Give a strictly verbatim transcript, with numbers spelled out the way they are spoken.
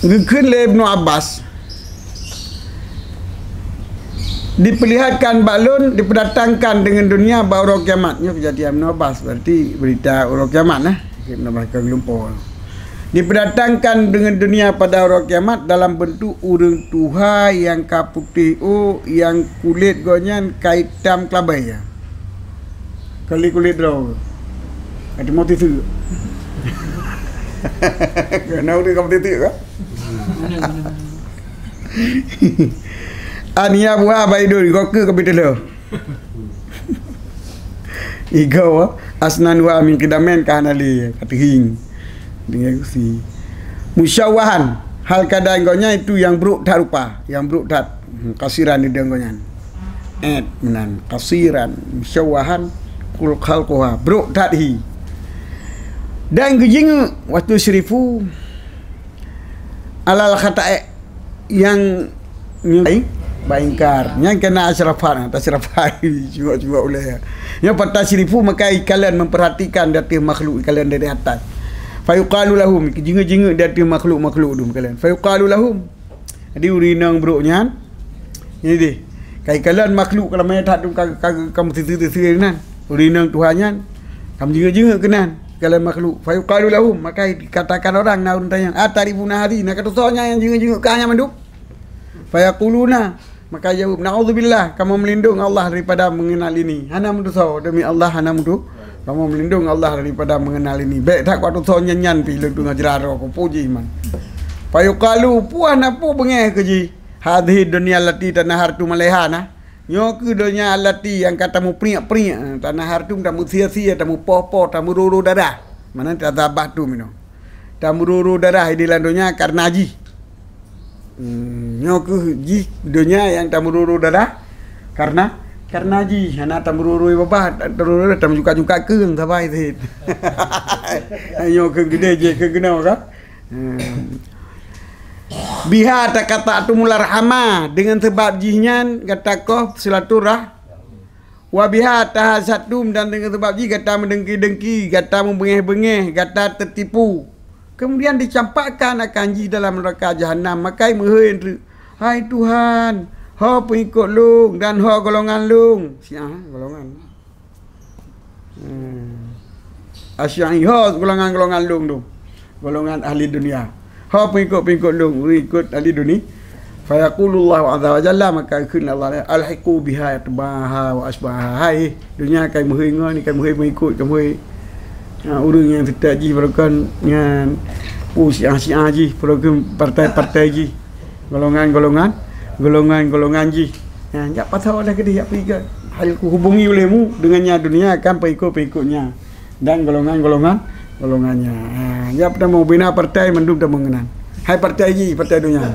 Geukheun lé Ibnu Abbas, "Diperlihatkan bak lôn, dipeudatangkan deungon dunia bak uroe kiamat." Nyoe keujadian Ibnu Abbas, berarti beurita uroe kiamat, nah. Ibnu Abbas ka geulumpoe. "Dipeudatangkan deungon dunia pada uroe kiamat dalam beuntuk ureuëng tuha nyang ka putéh ôk, nyang kulét gobnyan ka itam keulabée." Kali kulét droe. Ka timoh tiseuk. Kena udah kamu titik kan? Ania buah baidun, goke ka bitelo. Igo asnan wa min kidamen ka hana le, ka teuhing. Dengan si musyawahan, hal keadaan gobnyan itu yang buruk that rupa, yang buruk that. Hmm, kasiran di denggonyan. Et menan kasiran, musyawahan, kul khalquha, brok that hi. Dan geujingeuk waktu syirifu alal khatae yang nyang baingkar. Nyang kena asyrafan, tasyrafan, cuma-cuma uleh. Yang patah syirifu maka ikalon memperhatikan di ateueh makhluk ikalon dari atas. Fayuqalu lahum, jingeu-jingeu di ateueh makhluk-makhluk dum ikalon. Fayuqalu lahum, jadi ureuëng inong brok nyan, ini deh, kai kalon makhluk kalau maya that ka, ka, ka meusisi-sisi nan. Ureuëng inong tuha nyan, ka meujingeuk-jingeuk keunan kalon makhluk. Fayuqalu lahum, maka dikatakan orang na ureuëng tanyong, "Atarifuna hadhi?" Na katusoe nyan nyang jingeuk-jingeuk ka nyan mandum? Fayaquluna, maka jaweueb, "Na'udzubillah, kamoe meulindong Allah daripada mengenal ini." Hana meutusoe, demi Allah hana meutu-, kamoe meulindong Allah daripada mengenal ini. Bék that kutusoe nyan-nyan pih lôn teungoh jeuraro kupuji iman. Fayuqalu, puah na pu beungéh keu jih, "Hadhihi dunya allati tanahartum alaiha." Nyoe keuh donya allati nyang ka tameupriek-priek, tanahartum tameusia-sia, tameupoh-poh, tameuroro darah. Mana tazabahtum inoe. Tameuroro darah di dalam donya karena jih. Hmm, nyoe keuh jih donya nyang tameuroro darah karena, karena jih hana tameuroro babah, tameuroro darah tameujungkat-jungkat keueng sabai sit. Nyoe keuh geudeh jih keuh keunoe ka. Hmm. Biha taqata'tumul arhama, dengan sebab jih nyan gata koh silaturah-, wa biha tahasadtum, dan dengan sebab jih gata meudengki-dengki, gata meubeungéh-beungéh, gata teutipu. Kemudian dicampakkan akan jih dalam neuraka jahanam, maka meuhôi treuk, "Hai Tuhan, ho peungikot lôn dan ho golongan lôn." Syiah, golongan. Hmm. Asyiah, ho golongan-golongan lôn tu. Golongan ahli dunia. Ho peungikot-peungikot lôn, ureuëng ikot ahli dunia. Fayaqulullahu azza wa jalla, maka kheun Allah, "Alhiqu biha atba'aha wa asbaha." Hai, dunia kai meuhôi ngon, kai meuhôi peungikot, kai meuhôi, ha, ureuëng nyang seutôt jih, barokon nyan, pu syiah-syiah jih, barokon partai-partai jih, golongan-golongan, golongan-golongan jih. Ha, jak pasoe dah keudeh, jak peugah. Hal kuhubungi ulehmu dengan nyan dunia kan peungikot-peungikot nyan. Dan golongan-golongan, golongan nyan. Ha, jak peutamong bina partai mandum tamong keunan. Hai partai jih, partai dunia.